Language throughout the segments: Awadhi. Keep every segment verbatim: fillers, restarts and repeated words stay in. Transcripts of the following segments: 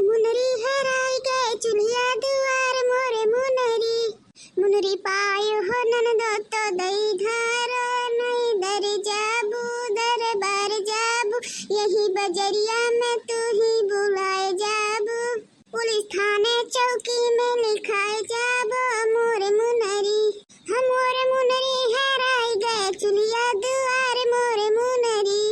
मुनरी हेराई गए चुल्हिया दुआर मोरे मुनरी, मुनरी पायो हो ननदो तो दई धारो, नहीं दर जाबू दरबार जाबू, यही बजरिया में तू ही बुलाए जाबू, पुलिस थाने चौकी में लिखाए जाबो मोरे मुनरी, हम मोरे मुनरी हेराई गए चुल्हिया दुआर मोरे मुनरी।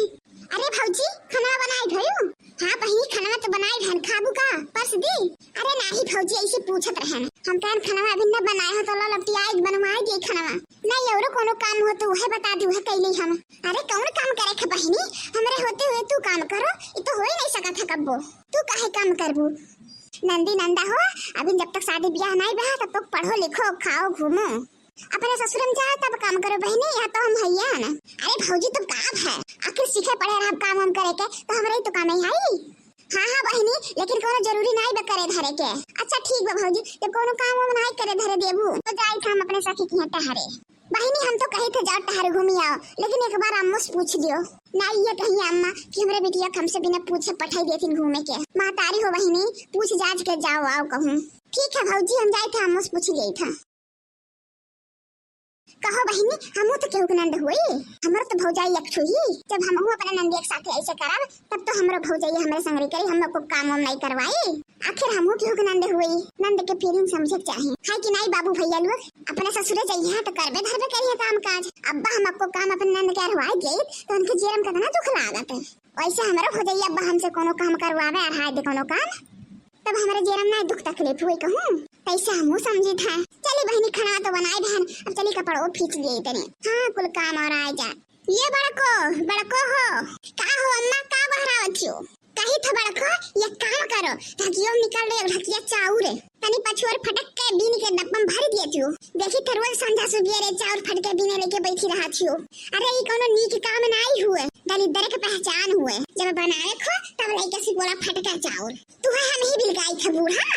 अरे भौजी, खाना बनाए भयू? हाँ बहिनी, खाना तो बनाए भन, खाबू का? परस दी? अरे नाही भौजी, ऐसे पूछत रहन। हम कहन खाना अभी न बनाए हो तो लो लपटी आज बनवाए दिए खाना। नहीं औरो कोनो काम हो तो वह बता दी, वह कैली हम। अरे कौन काम करे खे बहिनी? हमरे होते हुए तू काम करो, ये तो हो ही नहीं सकत है कब्बो। तू काहे काम करबू? नंदी नंदा हो, अभी जब तक शादी ब्याह नहीं बा तब तक पढ़ो लिखो खाओ घूमो। अपने ससुर में जाओ तब काम करो बहिनी, यहाँ तो हम हइया न। अरे भौजी तुम का है, आखिर सीखे पढ़े रहब काम हम करे के तो हमरे ही तो काम ही आई। हाँ हाँ बहिनी, लेकिन कोनो जरूरी नहीं बा करे धरे के। अच्छा ठीक बा भौजी, जब कोनो काम हम नहीं करे धरे देबू तो जाई हम अपने सखी के यहाँ टहरे। बहिनी हम तो कही थे जाओ टहरे घूमी आओ, लेकिन एक बार अम्मो से पूछ लियो। ना ये कही अम्मा कि हमरे बिटिया के हमसे बिना पूछे पठाई देथिन घूमे के। महतारी हो बहिनी, पूछ जांच के जाओ आओ कहूँ। ठीक है भौजी, हम जाए थे अम्मो से पूछ लिए थे। कहो बहिनी, हमहू तो केहू के नंद हुई, हमरो तो भौजाई एक ठो ही। जब हमहू अपने नंदिया के साथे ऐसे करब, तब तो हमरो भौजाई हमरे संगरी करी, हम लोग को काम वाम नहीं करवाई। आखिर हमहू केहू के नंद हुई, नंद के फीलिंग समझे के चाही, है कि नहीं बाबू भैया लोग? अपने ससुरे जइहे तो करबे धरबे करिए काम काज। अब्बा हम आपको काम अपने नंद के अरवाई दिए तो उनके जेरम कितना दुख लागत है। वैसे हमरो भौजाई अब्बा हमसे कोनो काम करवावे, अरहाय दे कोनो काम, तब हमरे जेरम ना दुख तकलीफ हुई कहूँ, तैसे हमहू समझी था। चली बहिनी, खाना तो बनाए बहन, अब चली कपड़ो फींच लिए तनी। हाँ, कुल काम और आए जा। ये बड़को, बड़को हो। का हो अम्मा, का बहरावत हो? कही था बड़को, ये काम करो, ढकियो निकाल ले, ढकिया चाउर है। तनी पछुअर फटक के बीन के डब्बा में भर दिए थियो। देखी तो रोज संझा सुबेरे चाउर फटके बीने लेके बैठी रहा थियो। अरे ई कोनो नीक काम नाई हुए, दलिद्दर के पहचान हुए। जब बनावे खो तब लइका से बोला फटका चाउर। तू है हम ही बिलगाई थे बूढ़ा,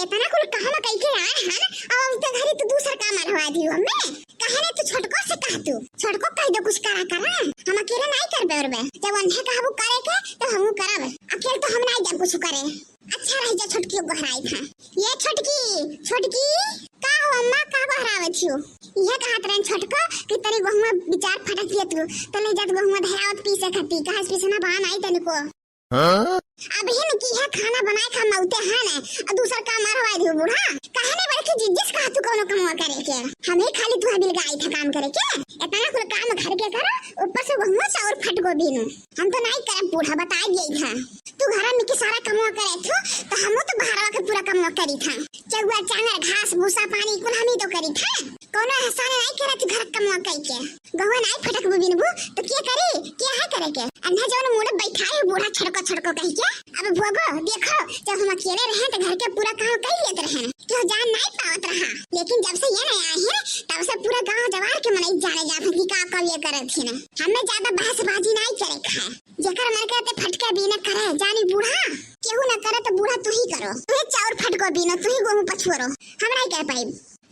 इतना कुल काम कई के आए हैं, अब उनके घरे तू दूसर काम अरवा दियो हमें। कहे रे तू छोटको से कह, तू छोटको कह दो कुछ करा करा, हम अकेले नाई करबे उरबे। जब उन्हें कहबू करे के तो हमहू करब, अकेले तो हम नाई जा कुछ करे। अच्छा रह जा छोटकी, गोहराई था। ये छोटकी, छोटकी, का हो अम्मा, का बहरावत हो? ये कहत रहन छोटको कि तनी गहुआ बिचार फटक दिया तू, तो ले जात गहुआ धरावत पीसे खती, कहा पीसे ना बा नाई तनिको। हाँ? अब हिन की है खाना बनाए खा मौते है ने, और दूसर काम मरवा दियो बूढ़ा। कहे ने बड़की जिज्जिस कहा तू कोनो कमवा करे के, हमें खाली तू बिलगाई था काम करे के, इतना कुल काम घर के करो, ऊपर से गहुआ चाउर फटको बीनू। हम तो नाई करब बूढ़ा, बताए दिए था। तू घर में के सारा कमवा करे थू, तो हमहू तो बहरवा के पूरा कमवा करी था। चौआ, चांगर, घास, भूसा, पानी कुल हम ही तो करी था। कोनो एहसान नाई करे तू घर कमवा कई के। गहुआ नाई फटकबू बीनबू तो के करी? के है करे के? अन्ना जवन मुड़ बैठाए हो बूढ़ा छड़को छड़को कह के। अब भोगो, देखो, जब हम अकेले रहे तो घर के पूरा काम कर लेत रहे, केहू जान नाई पावत रहा। लेकिन जब से ये नहीं आए हैं, तब से पूरा गांव जवार के मनई जाने जात हैं कि का कब ये करत थी ना। हमें ज्यादा बहसबाजी नाई करे खाए। जेकर मन करे ते फटके बीने करे, जानी बूढ़ा। केहू ना करे तो बूढ़ा तू ही करो। तू ही चाउर फटको बीनो, तू ही गोहूं पछुअरो। हम नाई कह पाई।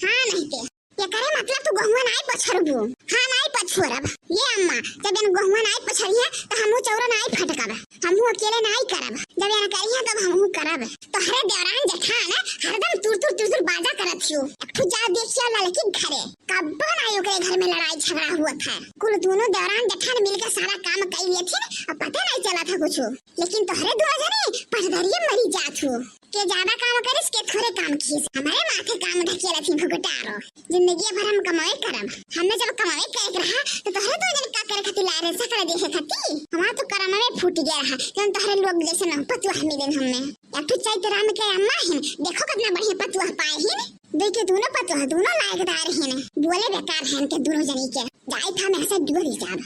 हाँ नहीं ते। ये करे मतलब तू गोहुआ नाई पछरबू। हाँ नाई पछुअरब। ये अम्मा, जब एन गोहुआ नाई पछरिहे तो हमहू चौरा नाई फटकब। हमहू अकेले नाई करब। जब एन करिहे तब हमहू करब। तोहरे देवरान जेठान हरदम तुरतुर तुरतुर बाजा करत हियो। एक ठो जाओ देखियो ललकी घरे। कब्बो नाई ओकरे घर में लड़ाई झगड़ा हुआ था। कुल दोनों देवरान जेठान मिलके सारा काम कई लेथिन, अब पता नाई चला था कुछ। लेकिन तोहरे दोनों जने पटदरिये मरी जात हो। के ज्यादा काम करिस, के थोड़े काम किस। हमारे माथे काम ढकेला थी भुगटारो। जिंदगी भर हम कमाए करब। हमें जब कमाए करे के रहा तो तोहरे दोनों जने का करे खातिर लाए रहे, सकल देखे खातिर। हमारा तो करम में फूट गया रहा, जब तोहरे लोग जैसे न पतुआ मिले हमें। एक ठो चैत राम के अम्मा हिन, देखो कितना बढ़िया पतुआ पाए हिन। देखे दोनों पतुआ, दोनों लायकदार हिन। बोले बेकार हैं के दोनों जने के। जाए था मैं से डुअरी जाब।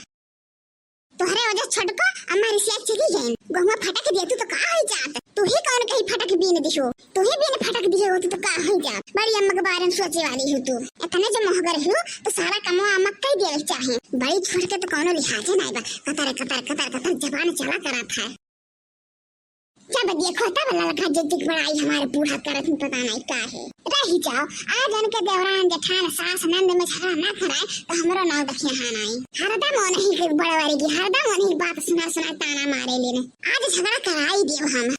तोहरे वजह छोटको अम्मा रिसिया चली गई। गोहुआ फटक दिया तू तो का होई जात? तू ही कौन कही फटक बीन दिहो? तू ही बीन फटक दिए हो तू तो का होई जात? बड़ी अम्मा के बारे में सोचे वाली हो तू। इतने जो मोहगर हो तो सारा कमवा अम्मा कई देवे चाहे। बड़ी छोट के तो कौनो लिहाजे नाई बा। कतर कतर कतर कतर जबान चला करत है। जब देखो तब ललका जिज्जिक बड़ाई हमारे बूढ़ा करत में पता नाई का है। रही जाओ, आज उनके देवरान जेठान सास नंद में झगड़ा ना कराए तो हमरो नाव दखिया हाँ नाई। हरदम उन्हीं के बड़वारी की, हरदम उन्हीं बात सुना सुना ताना मारे लेने। आज झगड़ा कराई देव हम।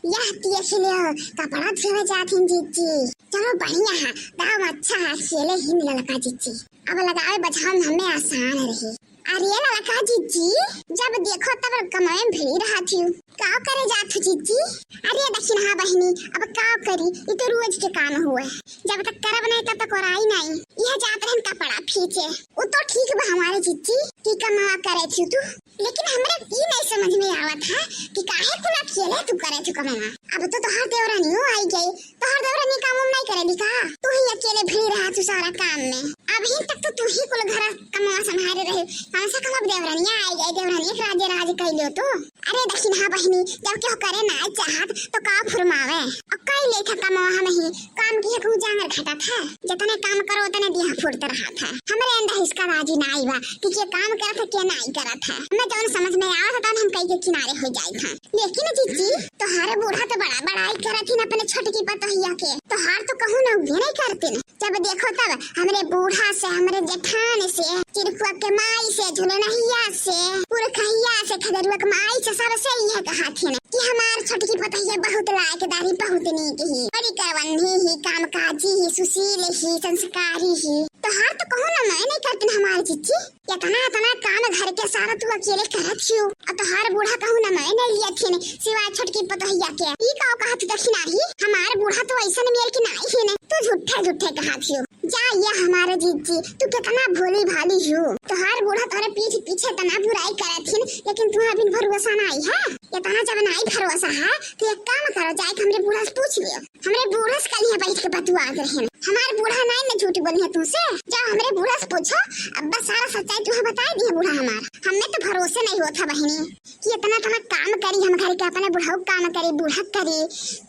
यह देख लियो, कपड़ा धोवे जात हिन जिज्जी। चलो बढ़िया है, दाम अच्छा है, अकेले ही मिलल का जिज्जी। अब लगावे बझावे में हमें आसान रही। अरे ललका जिज्जी, जब देखो तब कमावे में भिड़ी रहत हियो। का करे जात हो जिज्जी? अरे दखिनहा बहिनी, अब का करी, ई तो रोज के काम हुए। जब तक करब नहीं तब तक ओराई नहीं। यह जात रहन कपड़ा फीचे। उ तो ठीक बा हमारे जिज्जी कि कमावा करे थी तू, लेकिन हमरे ई नहीं समझ में आवत है कि काहे कुल अकेले तू करे थी कमावा। अब तो तोहार देवरानियो आई गई, तोहार देवरानी काम उम नहीं करेली का? तू ही अकेले भिड़ी रहा तू सारा काम में। अभी तक तो तू ही कुल घर कमावा संभाले रहे, कम से कम अब देवरानिया आई गई, देवरानिया के राजे राज कैलियो तू। अरे दखिनहा बहिनी, जब केहू करे ना चाहत तो का फुरमावे? अब कई लेखा कमावा हम ही काम की है, कहूँ जांगर घटत है। जितने काम करो उतने दिया फुरत रहत है। हमरे अंदर इसका राजी ना आई बा कि के काम करत है, के नाई करत है। हमें जौन समझ में आवत है तौन हम कई के किनारे हो जाइत है। लेकिन जिज्जी, तोहारे बूढ़ा तो बड़ा बड़ाई करत हिन अपने छोटकी पतोहिया के। तोहार तो कहूँ ना उहे नहीं करतिन। जब देखो तब हमरे बूढ़ा से, हमरे जेठान से, चिरकुआ के माई से, झुलनहिया से, पुरखहिया से, खदरुआ के माई से, सबसे इहे कहत हिन कि हमार छोटकी पतोहिया बहुत लायकदारी, बहुत नीक ही, बड़ी करवन्नी ही, काम काजी ही, सुशील ही, संस्कारी ही। तोहार तो कहूँ ना मैं नहीं करतिन हमार जिज्जी। इतना, इतना काम घर के सारा तू अकेले करत हियो, और तोहार बूढ़ा कहूँ ना मैं नहीं लियत हिन, सिवाय छोटकी पतोहिया के। ई का कहत दखिनहा ही? हमार बूढ़ा तो ऐसन मेल के नाई हिन, तू झूठे, झूठे कहत हियो। जा ये हमारे जिज्जी, तू कितना भोली भाली हियो। तोहार बूढ़ा तोहरे पीठ पीछे इतना बुराई करत हिन, लेकिन तुम्हारा बिन भरोसा नाई है। इतना जब नाई भरोसा है, तो एक काम करो, जाए के हमरे बूढ़ा से पूछ लियो। हमरे बूढ़ा से कल यहाँ बैठ के बतुआत रहन। हमार बूढ़ा नाई न झूठ बोली है तुमसे। जाओ हमरे बूढ़ा से पूछो, अब्बा सारा सच्चाई तुम्हें बताई दी है बूढ़ा हमार। हमें तो भरोसे नहीं होता बहिनी कि इतना, इतना काम करी हम घर के, अपने बुढ़ऊ काम करी, बूढ़ा करी,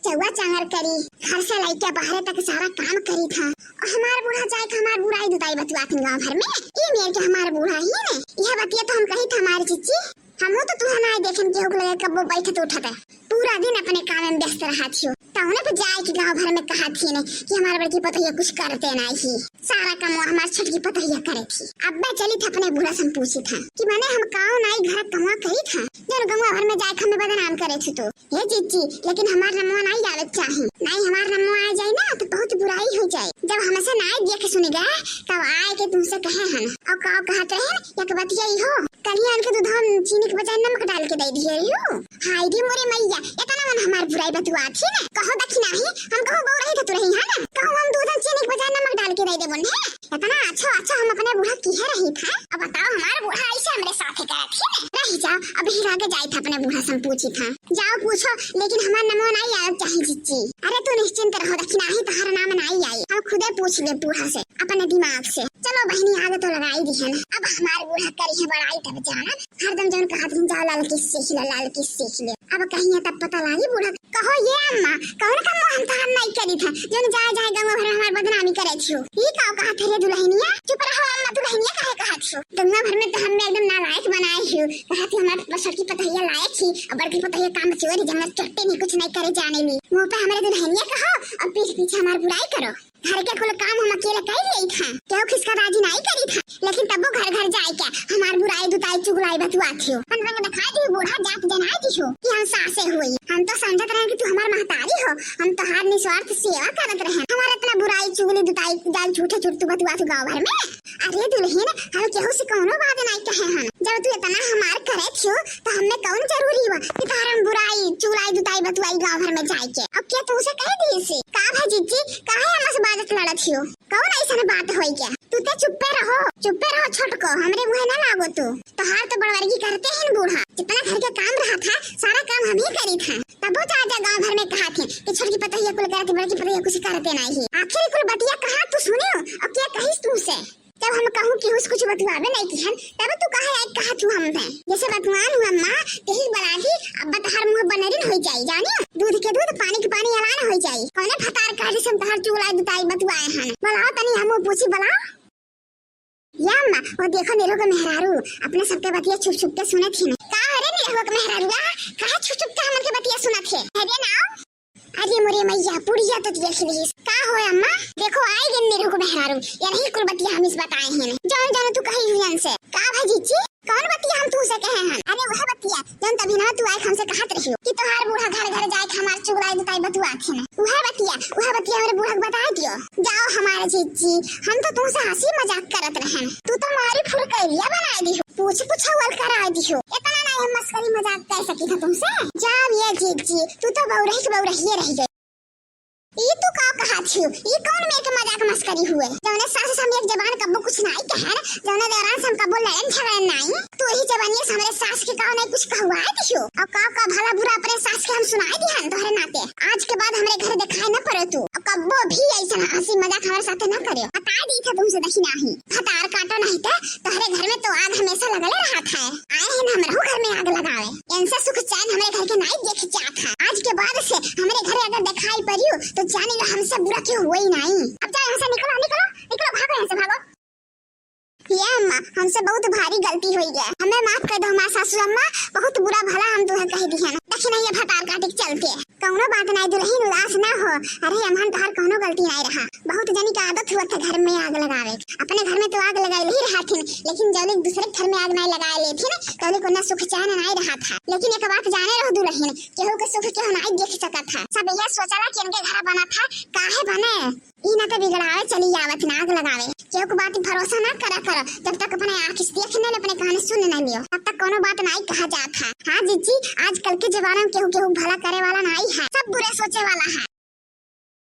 चौवा चांगर करी, घर से लइके बाहरे तक सारा काम करी था। और हमार बूढ़ा जाए के हमार बुराई दुताई बतुआत गाँव भर में। ई मेर के हमार बूढ़ा ही ने, यह बतिया तो हम कही था हमार जिज्जी। हमहू तो तुहे नाई देखेन केहू के लगे कब्बो बैठत उठत है। पूरा दिन अपने काम में व्यस्त रहत हियो। तौने पे जाए के गाँव भर में कहत हिन कि हमार बड़की पतोहिया कुछ करते नाई ही। सारा कमवा हमार छोटकी पतोहिया करे थी। अब्बे चली था अपने बूढ़ा से हम पूछी था कि मने हम काव नाई घर कमवा करी था, जौन गौवा भर में जाए के हमें बदनाम करे थी तो। हे जिज्जी, लेकिन हमार नमवा नाई आवे चाही। नाई हमार नमवा आ जाए ना तो बहुत बुराई हो जाए। जब हमसे नाई देख सुन गए तब आए के तुमसे कहे हन। और काव कहत रहन, एक बतिया ई हो, कलियान के दूधवा में चीनी के बजाय नमक डाल के दे दिए रहियो। हाय रे मोरे मैया, इतना मन हमार बुराई बतुआ थी ना। कहो दखिनहा ही, हम कहूँ बहू रही तो तू रही है ना। कहूँ हम दूध में चीनी के बजाय नमक डाल के दे देबो ने। इतना अच्छा, अच्छा हम अपने बूढ़ा किहे रही था। अब बताओ हमार बूढ़ा ऐसे हमरे साथ करा थी ना। रही जाओ, अब ही आगे जाए था अपने बूढ़ा से हम पूछी था। जाओ पूछो, लेकिन हमार नमो नाई आवे चाही जिज्जी। अरे तू निश्चिंत रहो, दखिनहा ही तोहर नाम नाई आई। हम खुदे पूछ ले बूढ़ा से, अपने दिमाग से। चलो बहिनी, आगे तो लगाई दी है ना। अब हमार बूढ़ा करी है बड़ाई तब जानब। हरदम जौन कहत रहन, "जाओ लाल किस सीख ले, लाल किस सीख ले।" अब कहीं है तब पता लागी बूढ़ा। कहो ये अम्मा, कौन कमवा हम तोहार नाई करी था, जौन जाए जाए गंगा भर में हमार बदनामी करे छियो? ई का कहत है रे दुल्हनिया? चुप रहो अम्मा, दुल्हनिया काहे कहत छियो? गंगा भर में तो हमें एकदम नालायक बनाए हियो। कहत है हमार छोटकी पतोहिया लायक ही, और बड़की पतोहिया काम चोरी, जंगल चट्टे नहीं, कुछ नहीं करे जाने ली। मुँह पे हमारे दुल्हनिया कहो और पीठ पीछे हमार बुराई करो। घर के कुल काम हम अकेले कर लेई था, केहू खिसका राजी नाई करी था, लेकिन तबो घर घर जाए के हमार बुराई दुताई चुगलाई बतुआ थियो। अपन रंग दिखाई दी बूढ़ा, जात जनाई दी हो कि हम सासे हुई। हम तो समझत रहे कि तू हमार महतारी हो, हम तोहार निस्वार्थ सेवा करत रहे। हमार इतना बुराई चुगली दुताई जाल झूठे झूठ तू बतुआ तू गाँव भर में। अरे दुल्हन, हम केहू से कौनो बात नाई कहे हन। जब तू इतना हमार करे थियो, तो हमें कौन जरूरी बा कि तोहार हम बुराई चुगलाई दुताई बतुआई गाँव भर में जाए के? अब क्या तुमसे कह दी से? का भा जिज्जी, काहे हमसे बाजत लड़त थियो? कौन ऐसन बात होई क्या? तू ते चुप्पे रहो, चुप्पे रहो छोटको, हमरे मुँहे ना लागो तू। तोहार तो बड़वर्गी करते हैं बूढ़ा, जितना घर के काम रहा था, सारा काम हम ही करी था। तबो चाचा गाँव भर में कहा थे कि छोटकी पतोहिया कुल करत, बड़की पतोहिया कुछ करते नहीं है। आखिर कुल बतिया कहा तू सुनियो, और क्या कहिस तुमसे? जब हम कहूँ कि उस कुछ बतुआबे नहीं किहन, तब तू कहे आई कहा तू हम हैं। जैसे बतुआन हुआ माँ, यही बड़ा ही अब तोहार मुँह बनरिन हो जाई, जानियो? दूध के दूध, पानी के पानी अलान हो जाई। कौने भतार कहा जैसे हम तोहार चुगलाई दुताई बतुआए हन? बुलाओ तनी हमू पूछी, बुलाओ। या अम्मा, वो देखो नीरू के मेहरारू अपने सबके बतिया छुप छुप के सुनत ही। का हो रे नीरू के मेहरारू, आ? काहे छुप छुप के हमन के बतिया सुनत है? अरे ना, अरे मोरे मैया, बुढ़िया तो देख ली। का हो अम्मा? देखो आई गन नीरू के मेहरारू, ये नहीं कुल बतिया हम इस बताए हैं। जान जानो तू कही हुई से। का भाई जीजी, कौन बतिया हम तू उसे कहे हन, अरे वह बतिया जौन तभी ना तू आए हमसे कहत रहियो कि तोहार बूढ़ा घर घर जाए के हमार चुगलाई दुताई बतुआ थे ना। वह बतिया, वह बतिया हमरे बूढ़ा के बताए दियो। जाओ हमारे जीजी, हम तो तुमसे हंसी मजाक करत रहन, तू तो हमारी फुलकैलिया बनाए दिहो, पूछ पुछौल कराए दिहो। इतना ना हम मस्करी मजाक कर सकी था तुमसे। जाओ ये जीजी, तू तो बउरही के बउरहिए रह गई। ई तू का कहत हियो? ई कौन मेर के मजाक मस्करी हुए? जौने सास से हम एक जबान कब्बो कुछ नाई कहन, जौने देवरान से हम कब्बो लड़न झगड़न नाई, तू यही जबानिया से हमरे सास के काव नाई कुछ कहवाए दियो। और काव का भला बुरा अपने सास के हम सुनाए दिहन तोहरे नाते। आज के बाद हमरे घर दिखाई न पड़ो तू। और कब्बो भी ऐसा हंसी मजाक हमारे साथे न करियो। बता दी था तुमसे दखी नाही। भतार काटो नहीं ते तोहरे घर में तो आग हमेशा लगले रहत है। आए हैं ना हमरहू घर में आग लगावे। इनसे सुख चैन हमरे घर के नाई देख जात है। आज के बाद से हमरे घर अगर दिखाई पड़ियो तो जानी लो हमसे बुरा क्यों हुआ ही नहीं। अब जाओ यहाँ से निकलो, निकलो, निकलो, भागो यहाँ से, भागो। ये अम्मा, हमसे बहुत भारी गलती हुई है, हमें माफ कर दो हमार सासू अम्मा, बहुत बुरा भला हम तुम्हें कह दिहन। देखी नहीं ये भतार काटे के चलते। कौनो बात नहीं दुल्हन, उदास ना हो। अरे अम्हन तोहार कौनो गलती नहीं रहा, बहुत जनी का आदत हुआ था घर में आग लगावे। अपने घर में तो आग लगाए ही रहा थिन, लेकिन जौले दूसरे के घर में आग नहीं लगाए ले थिन, तौले को ना सुख चैन नहीं रहा था। लेकिन एक बात जाने रहो दुल्हन, केहू के सुख केहू नहीं देख सकत था। सब ये सोचला कि इनके घर बना था, काहे बने? ई ना तो बिगड़ावे चली आवत ना आग लगावे। केहू के बात भरोसा ना करा करो, जब तक अपने आँख से देख न ले, अपने कान सुन न लियो, तब तक कोनो बात नाई कहा जात है। हाँ जीजी, आजकल के जमाना में केहू केहू भला करे वाला नाई है, सब बुरे सोचे वाला है।